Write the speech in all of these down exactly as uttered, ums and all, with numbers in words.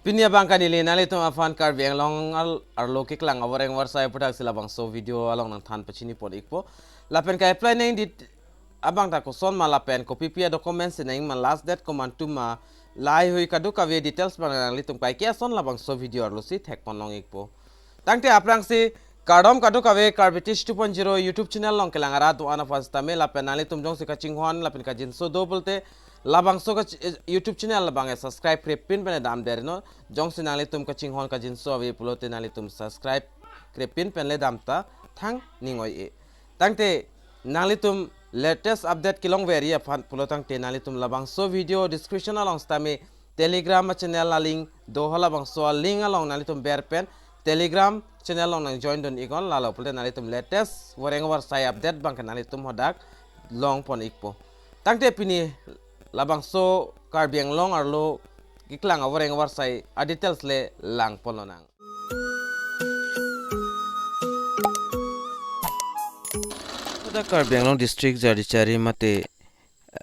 Pini abang kanili nanglitum aphan Karbi Anglong al-, arlo keklang avoreng avarsai aputhak si labangso video along nangthan pachini pon ikpo. Lapen ka-apply nangji abang ta koson ma lapen kopipi a-documents si nangji ma, last date komantu ma, lahaihui kadokave details abang nanglitum kaike ason labangso video arlo si thek pon long ikpo. Tangte aphrangsi kardom kadokave Karbi Tish two point zero YouTube channel along kelang arat do-an aphan sitame lapen nanglitum jongsi kachinghon lapen kajinso do pulote labangso ka ch-, eh, YouTube channel abang ke subscribe krepin pen le dam der non. Jongsi nanglitum kachinghon kajinso ave pulote nanglitum subscribe krepin pen le dam ta thang ning oi-e. Tangte nanglitum latest update kelongver-ji aphan pulo tangte nanglitum labangso video description along sitame Telegram a-channel a-link do, halabangso a-link along nanglitum ber pen Telegram channel along nang join dun iknon, lalo pulote nanglitum latest voreng avarsai update abang ke nanglitum hadak long pon ikpo. Tangte pini labangso Karbi Anglong arlo keklang avoreng avarsai a-details le lang pon lonang. Dak Karbi Anglong District Judiciary mate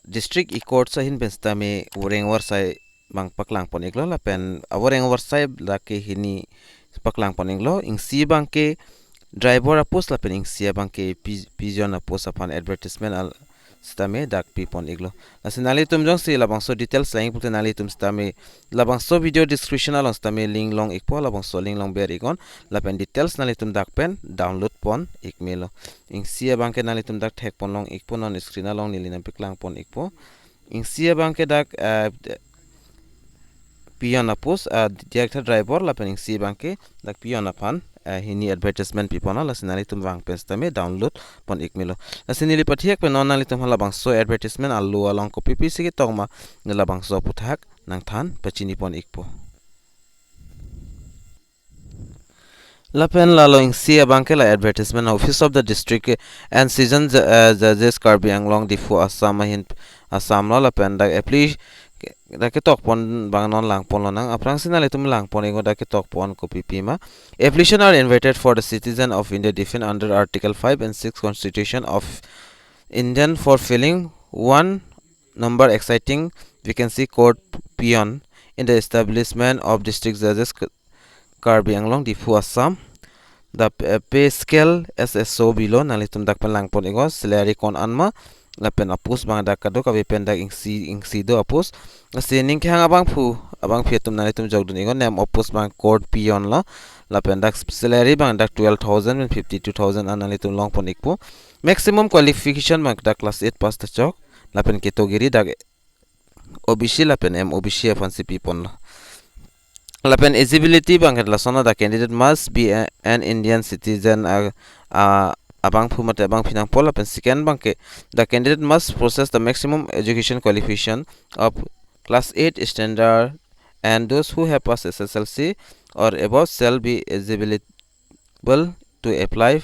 District E-Courts ahin pen sitame voreng avarsai abang paklang pon iklo lapen avoreng avarsai dak ke hini paklang pon iklo. Isi abang ke driver a-post lapen isi abang ke pi-, pigeon a-post aphan advertisement al sitame dak pi pon iklo. Lasi nanglitum jongsi labangso details lang pulote nanglitum sitame labangso video description along sitame link long ikpo, labangso link along ber iknon lapen details nanglitum dak pen download pon ik melo. Isi abang ke nanglitum dak thek pon long ikpo, non screen along neli nangpeklang pon ikpo. Isi abang ke dak, eh, pigeon a-post, ah, diak tha driver lapen isi abang ke dak pigeon aphan, ah, hini advertisement pi pon lo, lasi nanglitum vang pen sitame download pon ik melo. Lasi neli pathek pen non nanglitum halabangso advertisement alo along kopipi si ketok ma, ne labangso aputhak nangthan pachini pon ikpo. Lapen lalo isi abang ke la advertisement Office of the District and Session Ju-, eh, Judges Karbi Anglong Diphu Assam ahin Assam lo lapen dak apply dak ketok pon abang non lang pon lonang. Aphrangsi nanglitum lang pon iknon dak ketok pon kopipi ma. Application are invited for the citizen of India define under Article five and six Constitution of Indian for filling one number exciting vacancy court pigeon in the establishment of district judges K-, Karbi Anglong, Diphu, Assam. The p-, pay scale as S O below, nanglitum dak pen lang pon iknon, salary ko-an ma, lapen a-post abang dak kadokave pen dak isi, isi do a-post. Lasi ning kehang abangphu, abangpi atum nanglitum jok dun iknon, name of post abang court pigeon lo, lapen dak salary abang dak twelve thousand pen fifty-two thousand an nanglitum long pon ikpo. Maximum qualification abang dak class eight pass ta chok, lapen category dak O B C lapen M O B C aphan si pi pon lo. Lapen eligibility abang ke lason lo, the candidate must be a, an Indian citizen, a, a, abangphu mate abangpi nangpo, lapen second abang ke the candidate must possess the maximum education qualification of class eight standard, and those who have passed S S L C or above shall be eligible able to apply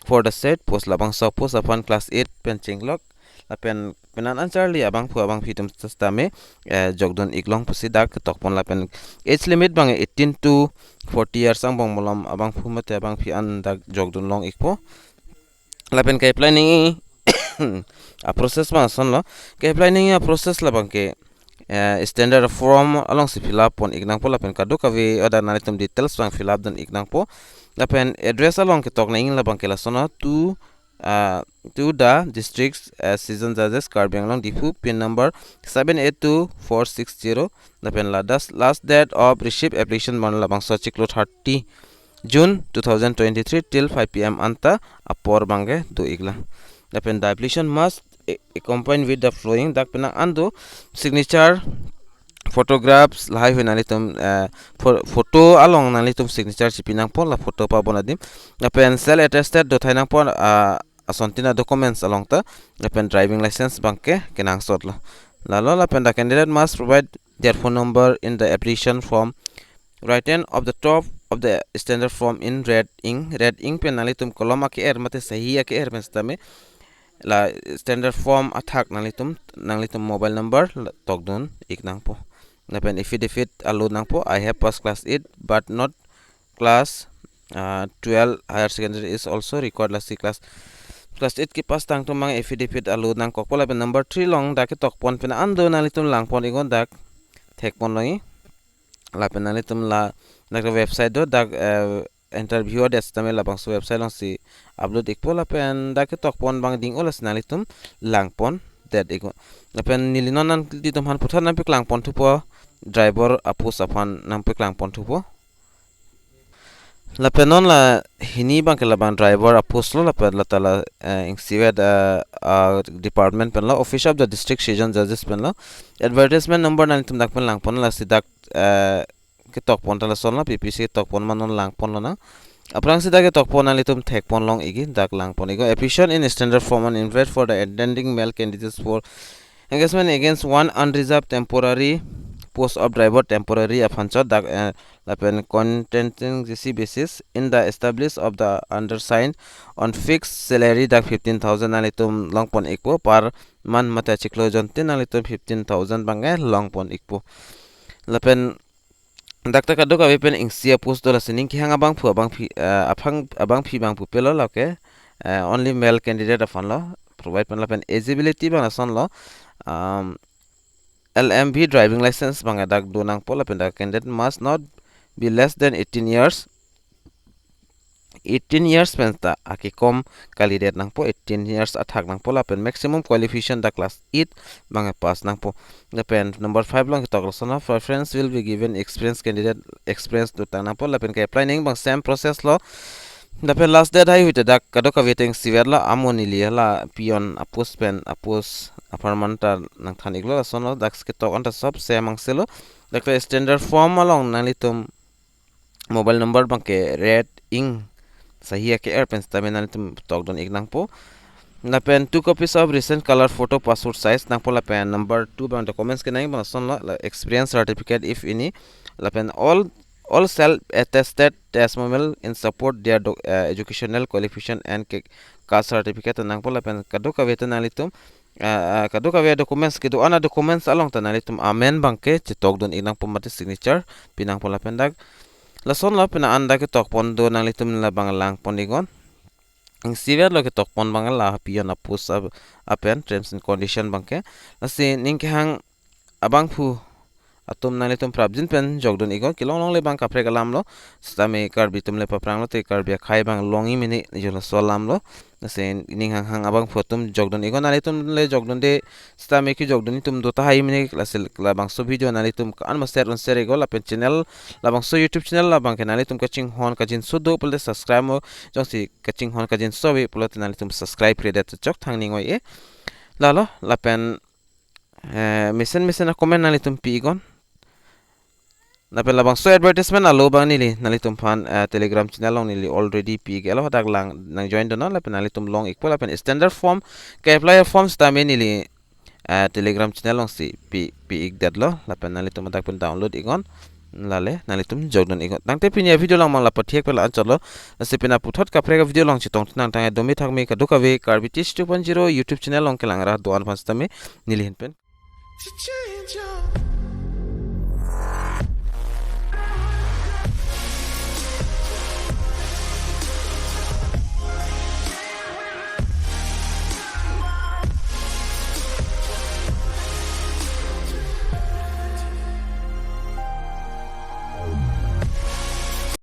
for the said post. Labangso post aphan class eight pen chenglok lapen penan an charli abangphu abangpi atum sitame, eh, jok dun ik long pusi dak ketok pon lapen age limit abang eighteen to forty years angbong malom abangphu mate abangpi an dak jok dun long ikpo. Lapen ke-apply nangji a-process abang ason lo. Ke-apply nangji a-process labang ke, eh, standard form along si fill up pon ik nangpo lapen kadokave order nanglitum details abang fill up dun ik nangpo. Lapen address along ketok nangji labang ke lason lo, to, ah, to the district, eh, session judges Karbi Anglong Diphu, pin number seven eight two four six zero. Lapen la das-, last date of receive application abang labangso chiklo thirty June two thousand twenty-three till five P M anta apor abang ke do ik lang. Lapen the application must a-, accompanied with the following, dak penang an do: signature, photographs, lahaihui nanglitum, eh, pho-, photo along nanglitum signature si pi nangpo, la photo pabon adim. Lapen self attested dothai nangpo, ah, asontin a-documents along ta, lapen driving license abang ke kenangsot lo. Lalo lapen the candidate must provide their phone number in the application form. Written of the top of the standard form in red ink. Red ink pen nanglitum kolom ake-er mate sahi ake-er pen sitame la standard form athak nanglitum, nanglitum mobile number la tok dun ik nangpo. Lapen affidavit alo nangpo, "I have passed class eight but not class, uh, twelve higher secondary is also required," lasi class, class eight kepass tang atum abang affidavit alo nangkokpo. Lapen number three along dak ketok pon pen an do, nanglitum lang pon iknon, dak thek pon longji. Lapen nanglitum la, dak website do, dak, eh, interview adet sitame labangso website alongsi upload ikpo, lapen dak ketokpon abang ding-o lasi nanglitum langpondet iknon. Lapen neli non nanglitum aphan puthot nangpaklang pon thupo, driver a-post aphan nangpaklang pon thupo. Lapen non la hini abangke labang driver a-post lo, lapen lata la, eh, ingsivet, eh, ah, department pen lo, Office of the District Session Judges pen lo. Advertisement number nanglitum dak pen langpon lasi dak, eh, ketokpon ta lason lo, P P C ketokpon ma non langpon lonang. Aphrangsi dak ketokpon nanglitum thekpon long iknon, dak langpon iknon. Application in standard form and invite for the intending male candidates for engagement against one unreserved temporary post of driver temporary aphan chot dak, eh, lapen contesting G C basis in the establish of the undersigned on fixed salary dak fifteen thousand nanglitum longpon ikpo, per month mate chiklo jontin nanglitum fifteen thousand abangke longpon ikpo. Lapen dak ta kadokave pen ingsi a-post do lasi ning kehang abangphu abangpi, eh, aphang abangpi abangphu pupe lo lake, eh, only male candidate aphan lo provide pen lapen eligibility abang lason lo, um, L M V driving license abang dak do nangpo lapen dak candidate must not be less than eighteen years. Eighteen years pen ta akekom kalidet nangpo, eighteen years athak nangpo lapen maximum qualification dak class eight abang pass nangpo. Lapen number five along ketok lason lo, preference will be given experience candidate, experience dotang nangpo lapen ke-apply ning abang same process lo. Lapen last date heihui te dak kadokave ta ingsivet lo, amo neli la peon a-post pen a-post apharman ta nangthan iklo, lason lo dak ketok anta sop same angse lo. Dak ta standard form along nanglitum mobile number abangke red ink sahi ake-er pen sitame nanglitum tokdun ik nangpo. Lapen two copies of recent color photo passport size nangpo lapen number two abang documents kenang abang lason lo, la experience certificate if any. Lapen all, all self attested testimonial in support their doc-, uh, educational qualification and ke-, caste certificate nangpo lapen kadokave ta nanglitum, ah, ah, kadokave documents kedo-an a-documents along ta nanglitum amen abangke chetokdun ik nangpo mate signature pi nangpo lapen dak lason lo pen an dak ketokpon do nanglitum labang langpon iknon. Ingsivet lo ketokpon abang la peon a-post a-, apen terms and condition abangke. Lasi ning kehang abangphu atum nanglitum prapjin pen jokdun iknon, kelong longle abang kaprek alam lo, sitame Karbi atum le paprang lote Karbi akhei abang longji mene, jo laso alam lo. Lasi ning hanghang abangphu atum jokdun iknon, nanglitum le jokdunde sitame kejokdun atum do tahai mene, lasi labangso video nanglitum ko-an ma share un share iknon lapen channel, labangso YouTube channel abangke nanglitum kachinghon kajinso do pulote subscribe mo, jongsi kachinghon kajinso ave pulote nanglitum subscribe redet chok thang ning oi-e. Lalo lapen, eh, mesen mesen a-comment nanglitum pi iknon. Lapen labangso advertisement alo abang neli nanglitum aphan, eh, Telegram channel along neli already pi iklo, hadak lang nang join dunnon lapen nanglitum long ikpo lapen standard form ke-apply form sitame neli, eh, Telegram channel alongsi pi, pi ikdetlo lapen nanglitum hadak pen download iknon. Lale nanglitum jokdun iknon. Tangte pini a-video along mang la pathek pen la-an chotlo. Lasi pini puthot kaprek a-video along chetong nangtang, domi thakmi kadokave Karbi Teach two point zero YouTube channel along kelang ra do-an aphan sitame neli ahin pen.